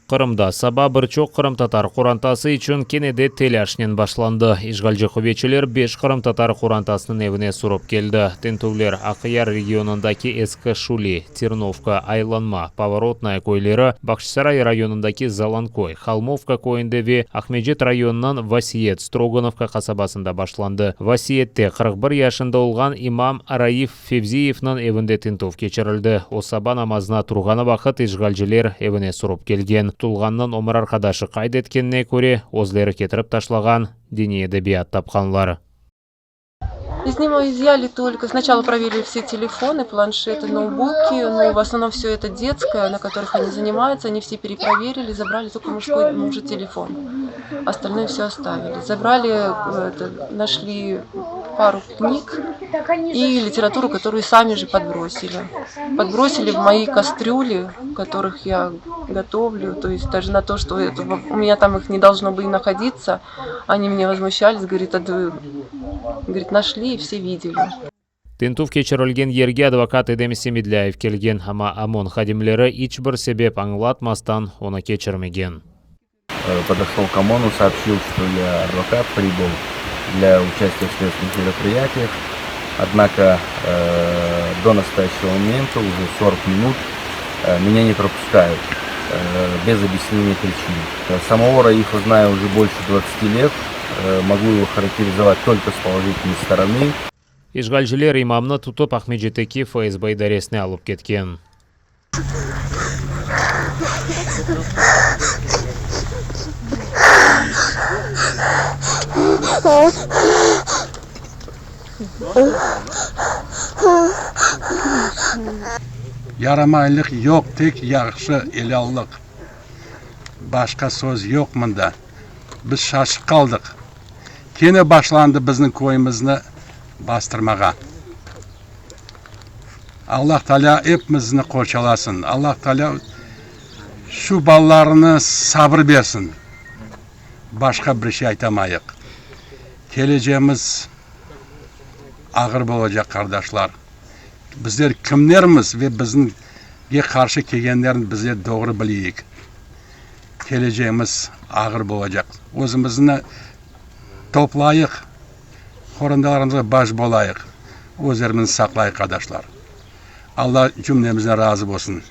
Qırımda saba bir çoq qırımtatar qorantası içün kene de telâşnen başlandı. İşğalci quvetçiler beş qırımtatar qorantasınıñ evine sürip keldi. Tintüvler Aqyar regionındaki Eski Şüli, Ternovka, Aylanma, Povorotnaya köyleri, Bağçasaray rayonındaki Zalanköy, Holmovka köyünde ve Aqmescit rayonınıñ Vasiyet, Strogonovka, qasabasında başlandı. Vasiyette 41 yaşında olğan imam Raif Fevziyevniñ evinde tintüv keçirildi. O, saba namazına turğanı vaqıt işğalciler evine sürip kelgen. Tutulğannıñ ömür arqadaşı qayd etkenine köre, özleri ketirip taşlağan diniy edebiyat tapqanlar. Из него изъяли только, сначала проверили все телефоны, планшеты, ноутбуки, ну, в основном все это детское, на которых они занимаются, они все перепроверили, забрали только мужской мужа телефон. Остальное все оставили. Забрали, это, нашли пару книг и литературу, которую сами же подбросили. Подбросили в мои кастрюли, в которых я готовлю, то есть даже на то, что это, у меня там их не должно было находиться, они меня возмущались, говорит, а говорит, нашли и все видели. Tintüv keçirilgen yerge advokat Edem Semedlâyev kelgen, amma OMON hadimleri iç bir sebep añlatmastan onı keçirmegen. Подошел к ОМОНу, сообщил, что я адвокат, прибыл для участия в следственных мероприятиях. Однако до настоящего момента, уже 40 минут, меня не пропускают без объяснения причин. Самого Раифа знаю уже больше 20 лет, могу его характеризовать только с положительной стороны. İşğalciler imamnı tutıp Aqmescitteki FSB idaresine alıp ketken. Yaramaylıq yoq, tek yahşı elâllıq. Başqa söz yoq mında. Biz şaşıp qaldıq. Kene başlandı bizni köyümizni bastırmağa. Allah Taalâ epimizni qorçalasın. Allah Taalâ şu balalarına sabır bersin. Başqa bir şey aytamayıq. Kelecegimiz ağır bolacaq, qardaşlar. Bizler kimlermiz ve bizge qarşı kelgenlerni bizler doğru bileyik. Kelecegimiz ağır bolacaq. Özümizni toplayıq, qorantalarımızğa baş bolayıq, özlerimizni saqlayıq, qardaşlar. Alla cümlemizden razı bolsun.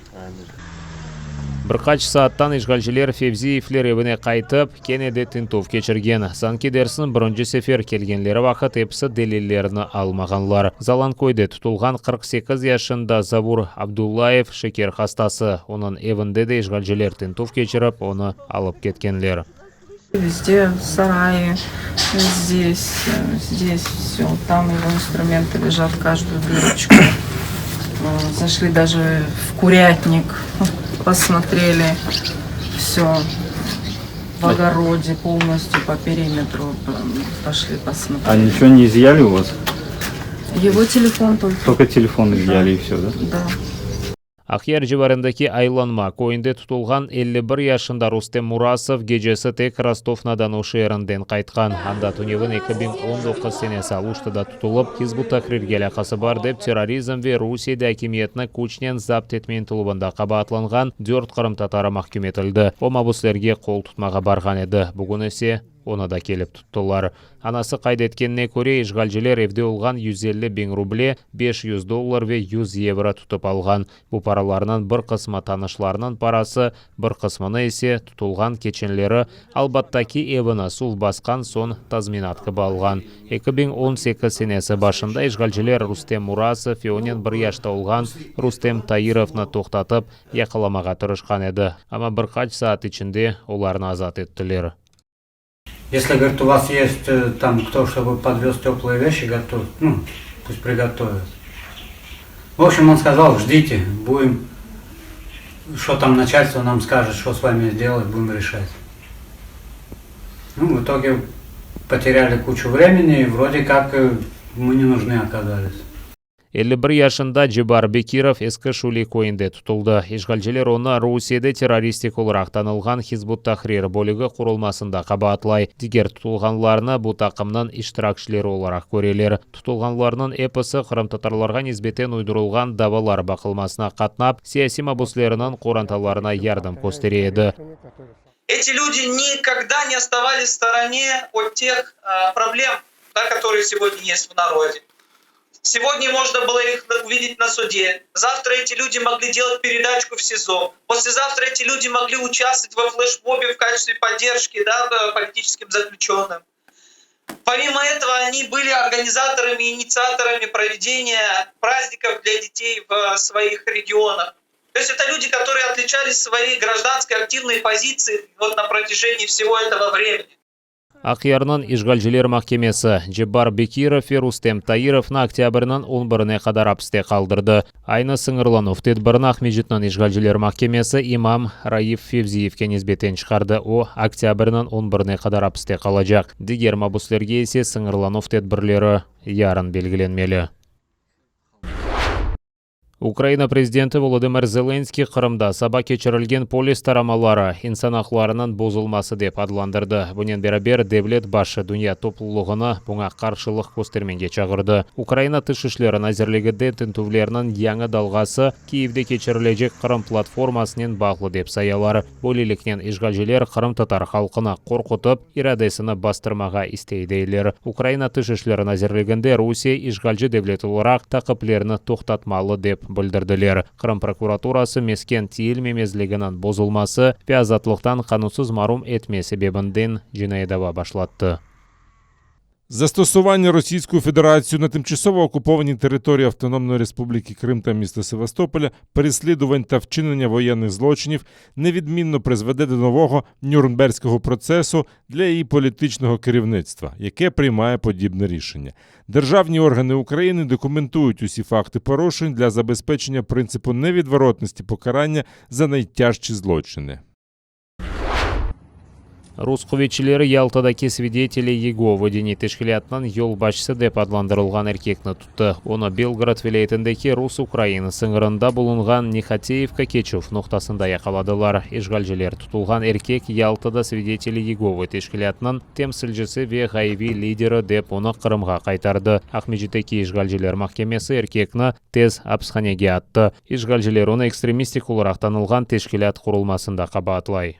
Bir qaç saattan işğalciler Fevziyevler evine qaytıp, kene de tintüv keçirgen. Sanki dersiñ birinci sefer kelgenleri vaqıt episi delillerni almağanlar. Zalanköyde tutulğan 48 yaşında Zavur Abdullayev şeker hastası. Onıñ evinde de işğalciler tintüv keçirip, onı alıp ketkenler. Везде в сарае, здесь, здесь все. Там его инструменты лежат, каждую дырочку. Зашли даже в курятник, посмотрели все. В огороде полностью по периметру пошли посмотрели. А ничего не изъяли у вас? Его телефон только. Только телефон изъяли и все, да? Да. Aqyar civarındaki Aylanma köyünde tutulğan 51 yaşında Rustem Murasov gecesi tek Rostov-na-Donu şeerinden qaytqan. Anda tünevin 2019 senesi Aluştada tutulıp, Hizb ut-Tahrirge alâqası bar dep terrorizm ve Rusiyede akimiyetni küçnen zapt etme ıntıluvında qabaatlanğan dört qırımtatarı mahküm etildi. O, mabüslerge qol tutmağa barğan edi. Bugün ise onı da kelip tuttılar. Anası qayd etkenine köre, işğalciler evde olğan 150 biñ ruble, 500 dollar ve 100 yevro tutıp alğan. Bu paralarnıñ bir qısmı tanışlarnıñ parası, bir qısmını ise tutulğan keçenleri Albattaki evini suv basqan soñ tazminat kibi alğan. 2018 senesi başında işğalciler Rustem Murasov ve onen bir yaşta olğan Rustem Tairovnı toqtatıp, yaqalamağa tırışqan edi, amma bir qaç saat içinde olarnı azat ettiler. Если, говорит, у вас есть там кто, чтобы подвез теплые вещи, говорит, то, ну, пусть приготовят. В общем, он сказал, ждите, будем, что там начальство нам скажет, что с вами сделать, будем решать. Ну, в итоге потеряли кучу времени и вроде как мы не нужны оказались. 51 yaşında Cebbar Bekirov Eski Şüli köyünde tutuldı. İşğalciler onı Rusiyede terroristik olaraq tanılğan Hizb ut-Tahrir bölügi qurulmasında qabaatlay. Diger tutulğanlarnı bu taqımnıñ iştirakçileri olaraq köreler. Tutulğanlarnıñ episi qırımtatarlarğa nisbeten uydurılğan davalar baqılmasına qatnap, siyasiy mabusleriniñ qorantalarına yardım köstere edi. Эти люди никогда не оставались в стороне от тех проблем, да, которые сегодня есть в народе. Сегодня можно было их увидеть на суде. Завтра эти люди могли делать передачку в СИЗО. Послезавтра эти люди могли участвовать во флешмобе в качестве поддержки да, политическим заключенным. Помимо этого, они были организаторами и инициаторами проведения праздников для детей в своих регионах. То есть это люди, которые отличались своей гражданской активной позицией вот на протяжении всего этого времени. Aqyarnıñ işğalciler mahkemesi Cebbar Bekirov ve Rustem Tairovnı oktâbrniñ on birine qadar apiste qaldırdı. Aynı sıñırlanuv tedbirini Aqmescitniñ işğalciler mahkemesi imam Raif Fevziyevke nisbeten çıqardı, o, oktâbrniñ on birine qadar apiste qalacaq. Diger mabüslerge ise sıñırlanuv tedbirleri yarın belgilenmeli. Ukraina prezidenti Volodımır Zelenskıy Qırımda saba keçirilgen polis taramaları insan aqlarınıñ bozulması dep adlandırdı. Bunen beraber, devlet başı dünya toplulığını buña qarşılıq köstermege çağırdı. Ukraina Tış işleri nazirliginde tintüvlerniñ yañı dalğası Kiyevde keçirilecek Qırım platformasınen bağlı dep sayalar. Böyleliknen işğalciler qırımtatar halqını qorqutıp, iradesini bastırmağa istey, deyler. Ukraina Tış işleri nazirliginde Rusiye işğalci devlet olaraq taqiplerni toqtatmalı, dep bildirdiler. Qırım prokuraturası mesken tiyilmemezliginiñ bozulması ve azatlıqtan qanunsız marum etme sebebinden cinaiy dava başlattı. Застосування Російською Федерацією на тимчасово окупованій території Автономної Республіки Крим та міста Севастополя переслідувань та вчинення воєнних злочинів невідмінно призведе до нового Нюрнберзького процесу для її політичного керівництва, яке приймає подібне рішення. Державні органи України документують усі факти порушень для забезпечення принципу невідворотності покарання за найтяжчі злочини. Rus quvetçileri Yaltadaki Svideteli Yegovı diniy teşkilâtınıñ yolbaşçısı dep adlandırılğan erkekni tuttı. Onı Belgorod vilâyetindeki rus-ukrain sıñırında bulunğan Nehateyevka keçüv noqtasında yaqaladılar. İşğalciler tutulğan erkek Yaltada Svideteli Yegovı teşkilâtınıñ temsilcisi ve ğayeviy lideri dep onı Qırımğa qaytardı. Aqmescitteki işğalciler mahkemesi erkekni tez apishanege attı. İşğalciler onı ekstremistik olaraq tanılğan teşkilât qurulmasında qabaatlay.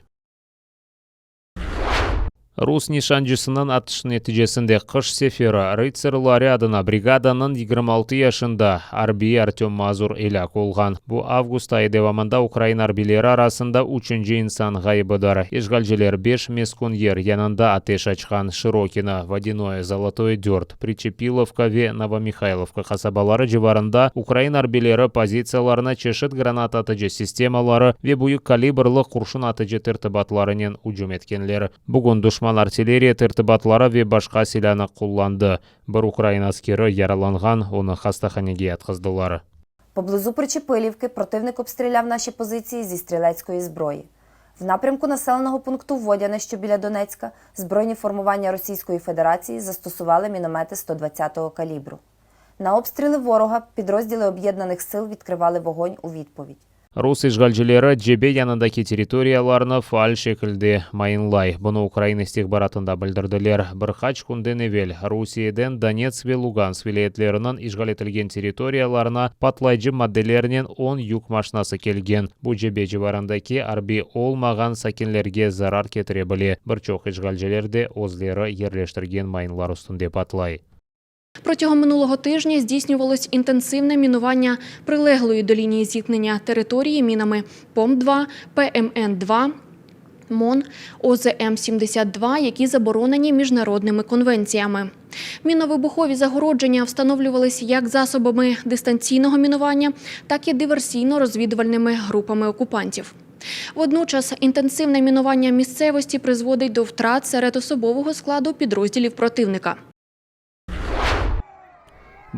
Rus nişancısınıñ atışı neticesinde qış seferi Rıtsarları adına brigadanıñ 26 yaşında arbiyi Artöm Mazur elâk olğan. Bu avgust ayı devamında ukrain arbiyleri arasında üçünci insan ğayıbıdır. İşğalciler beş meskün yer yanında ateş açqan, Şırokino, Vodânoye, Zolotoy Dört, Priçepilovka ve Novomihaylovka qasabaları civarında ukrain arbiyleri pozitsiyalarına çeşit granata atıcı sistemaları ve büyük kalibrlı qurşun atıcı tertibatlarınen ücüm etkenler. Bugün duşman artilleriya tertibatları ve başqa silânı qullandı. Bir ukrain askeri yaralanğan, onı hastahanege yatqızdılar. Поблизу Причепилівки противник обстріляв наші позиції зі стрілецької зброї. В напрямку населеного пункту Водяне, що біля Донецька, збройні формування Російської Федерації застосували міномети 120-го калібру. На обстріли ворога підрозділи об'єднаних сил відкривали вогонь у відповідь. Rus işğalcileri cebe yanındaki territoriyalarnı faal şekilde mayınlay. Bunı Ukraina istihbaratında bildirdiler. Bir qaç künden evel Rusiyeden Donetsk ve Lugansk vilâyetleriniñ işğal etilgen territoriyalarına patlayıcı maddelernen on yük maşinası kelgen. Bu cebe civarındaki arbiy olmağan sakinlerge zarar ketire bile. Bir çoq işğalciler de özleri yerleştirgen mayınlar üstünde patlay. Протягом минулого тижня здійснювалось інтенсивне мінування прилеглої до лінії зіткнення території мінами ПОМ-2, ПМН-2, МОН, ОЗМ-72, які заборонені міжнародними конвенціями. Міновибухові загородження встановлювались як засобами дистанційного мінування, так і диверсійно-розвідувальними групами окупантів. Водночас інтенсивне мінування місцевості призводить до втрат серед особового складу підрозділів противника.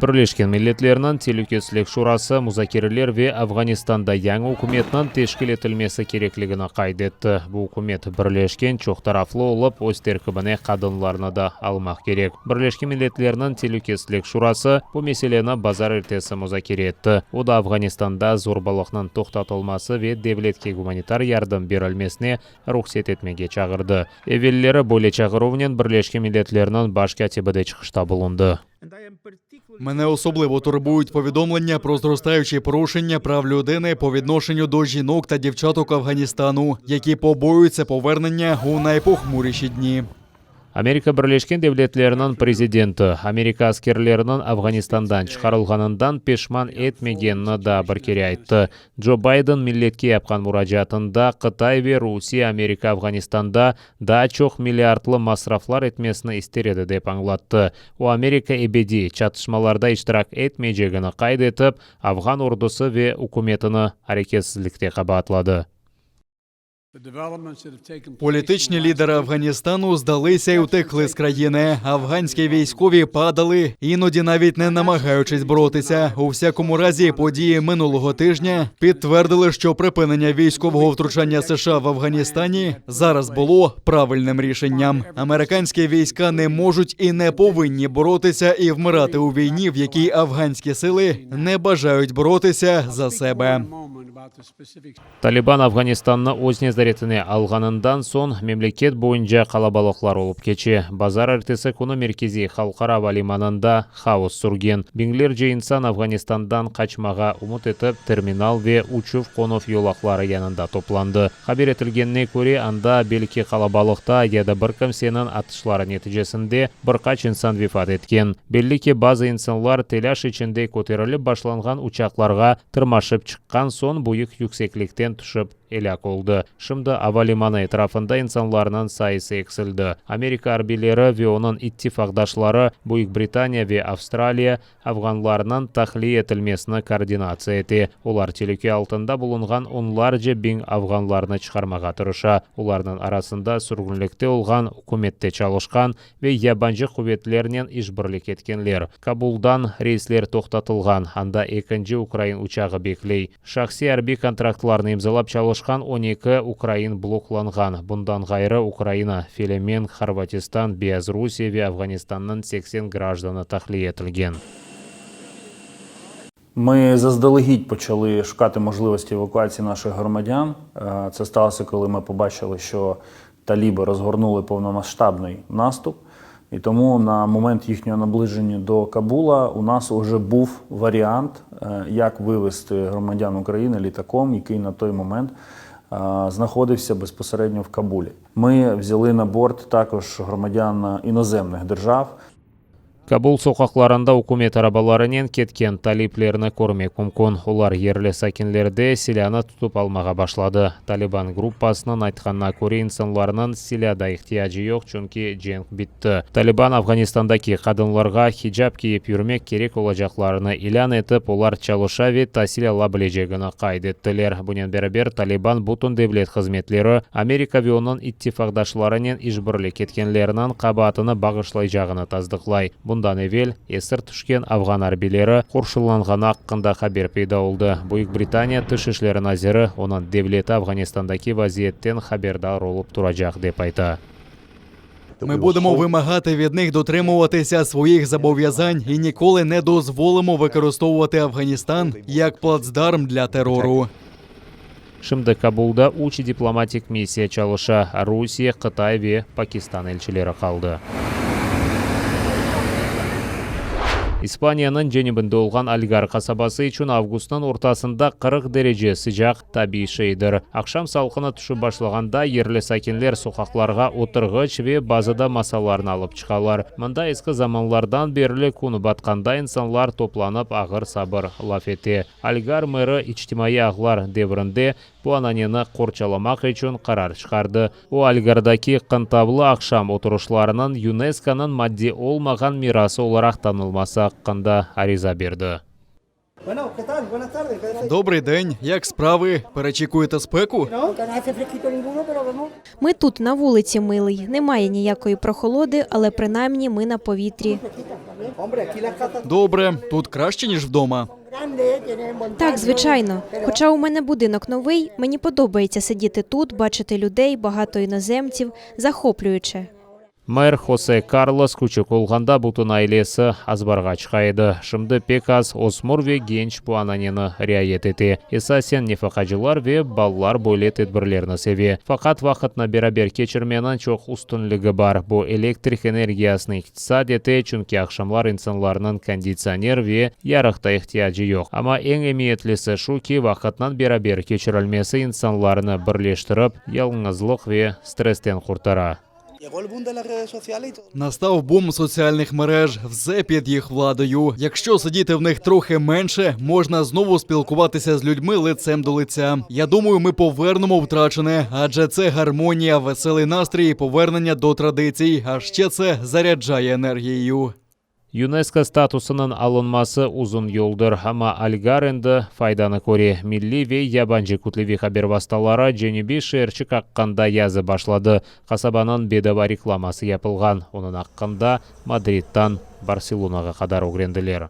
Birleşken Milletlerniñ Telükesizlik Şurası muzakereler ve Afğanistanda yañı ükümetniñ teşkil etilmesi kerekligini qayd etti. Bu ükümet birleşken, çoq taraflı olıp, öz terkibine qadınlarnı da almaq kerek. Birleşken Milletlerniñ Telükesizlik Şurası bu meseleni bazarertesi muzakere etti. O da Afğanistanda zorbalıqnıñ toqtatılması ve devletke gumanitar yardım berilmesine ruhset etmege çağırdı. Evelleri böyle çağıruvnen Birleşken Milletlerniñ baş kâtibi de çıqışta bulundı. Мене особливо турбують повідомлення про зростаючі порушення прав людини по відношенню до жінок та дівчаток Афганістану, які побоюються повернення у найпохмуріші дні. Amerika Birleşken Devletleriniñ prezidenti, Amerika askerleriniñ Afğanistandan çıqarılğanından peşman etmegenini daa bir kere ayttı. Co Bayden milletke yapqan muracaatında, Qıtay ve Rusiye Amerika Afğanistanda daa çoq milliardlı masraflar etmesini ister edi, dep añlattı. O, Amerika ebediy çatışmalarda iştirak etmeycegini qayd etip, afğan ordusı ve ükümetini areketsizlikte qabaatladı. Політичні лідери Афганістану здалися й утекли з країни. Афганські військові падали, іноді навіть не намагаючись боротися. У всякому разі, події минулого тижня підтвердили, що припинення військового втручання США в Афганістані зараз було правильним рішенням. Американські війська не можуть і не повинні боротися і вмирати у війні, в якій афганські сили не бажають боротися за себе. Taliban Afğanistannı öz nezaretine alğanından soñ memleket boyunca qalabalıqlar olıp keçe. Bazarertesi künü merkeziy halqara avalimanında haos sürgen. Biñlerce insan Afğanistandan qaçmağa ümüt etip, terminal ve uçuv-qonuv yolaqları yanında toplandı. Haber etilgenine köre, anda, belki qalabalıqta ya da bir kimseniñ atışları neticesinde bir qaç insan vefat etken. Belli ki, bazı insanlar telâş içinde köterilip başlanğan uçaqlarğa tırmaşıp çıqqan soñ büyük yükseklikten tüşip elâk oldı. Şimdi ava limanı etrafında insanlarnıñ sayısı eksildi. Amerika arbiyleri ve onıñ ittifaqdaşları, Büyük Britaniya ve Avstraliya, afğanlarnıñ tahliye etilmesini koordinatsiya ete. Olar telüke altında bulunğan onlarca biñ afğanlarnı çıqarmağa tırışa. Olarnıñ arasında sürgünlikte olğan, ükümette çalışqan ve yabancı quvetlernen işbirlik etkenler. Kabuldan reysler toqtatılğan, anda ekinci ukrain uçağı bekley. Şahsiy arbiy kontraktlarnı imzalap çalışqan 12 ukrain bloklanğan. Bundan ğayrı, Ukraina, Felemenk, Horvatistan, Beyazrusiye ve Afğanistannıñ 80 grajdanı tahliye etilgen. Ми заздалегідь почали шукати можливості евакуації наших громадян. Це сталося, коли ми побачили, що таліби розгорнули повномасштабний наступ. І тому на момент їхнього наближення до Кабула у нас вже був варіант, як вивезти громадян України літаком, який на той момент знаходився безпосередньо в Кабулі. Ми взяли на борт також громадян іноземних держав. Kabul soqaqlarında ükümet arabalarınen ketken taliplerni körmek mümkün. Olar yerli sakinlerde silânı tutıp almağa başladı. Taliban gruppasınıñ aytqanına köre, insanlarnıñ silâda ihtiyacı yoq, çünki cenk bitti. Taliban Afğanistandaki qadınlarğa hicap kiyip yürmek kerek olacaqlarını ilân etip, olar çalışa ve tasil ala bilecegini qayd ettiler. Bunen beraber, Taliban bütün devlet hızmetleri Amerika ve onıñ ittifaqdaşlarınen işbirlik etkenleriniñ qabaatını bağışlaycağını tasdıqlay. Bundan evel, esir tüşken afğan arbiyleri qurşunlanğanı aqqında haber peyda oldı. Büyük Britaniya tış işleri naziri, onıñ devleti Afğanistandaki vaziyetten haberdar olıp turacaq, dep ayta. Ми будемо вимагати від них дотримуватися своїх зобов'язань і ніколи не дозволимо використовувати Афганістан як плацдарм для терору. Şimdi Kabulda üç diplomatik missiya çalışa, Rusiye, Qıtay ve Pakistan elçileri qaldı. İspaniyanıñ cenübinde olğan Algar qasabası içün avgustnıñ ortasında 40 derece sıcaq tabiiy şeydir. Aqşam salqını tüşip başlağanda yerli sakinler soqaqlarğa oturğıç ve bazıda masalarnı alıp çıqalar. Mında eski zamanlardan berli kün batqanda insanlar toplanıp ağır-sabır laf ete. Algar meri içtimaiy ağlar devrinde bu ananeni qorçalamaq içün qarar çıqardı. O, Algardaki qıntavlı aqşam oturışlarınıñ YUNESKOnıñ maddiy olmağan mirası olaraq tanılması aqqında ariza berdi. Добрий день, як справи? Перечікуєте спеку? Ми тут, на вулиці, милий. Немає ніякої прохолоди, але принаймні ми на повітрі. Добре, тут краще ніж вдома. Так, звичайно. Хоча у мене будинок новий, мені подобається сидіти тут, бачити людей, багато іноземців, захоплююче. Мэр Хосе Карлос küçük olğanda bütün ailesi azbarğa çıqa edi. Şimdi pek az ösmür ve genç bu ananeni riayet ete. Esasen nefaqacılar ve balalar böyle tedbirlerni seve. Faqat vaqıtnı beraber keçirmeniñ çoq üstünligi bar. Bu elektrik energiyasını iqtisad ete, çünki aqşamlar insanlarnıñ konditsioner ve yarıqta ihtiyacı yoq. Amma eñ emiyetlisi şu ki, vaqıtnıñ beraber keçirilmesi insanlarnı birleştirip, yalıñızlıq ve stressten qurtara. Настав бум соціальних мереж, все під їх владою. Якщо сидіти в них трохи менше, можна знову спілкуватися з людьми лицем до лиця. Я думаю, ми повернемо втрачене, адже це гармонія, веселий настрій і повернення до традицій. А ще це заряджає енергією. YUNESKO statusınıñ alınması uzun yoldır, amma Algar endi faydanı köre. Milliy ve yabancı kütleviy haber vastaları cenübiy şeerçik aqqında yazıp başladı. Qasabanıñ bedava reklaması yapılğan, onıñ aqqında Madriddan Barselonağa qadar ögrendiler.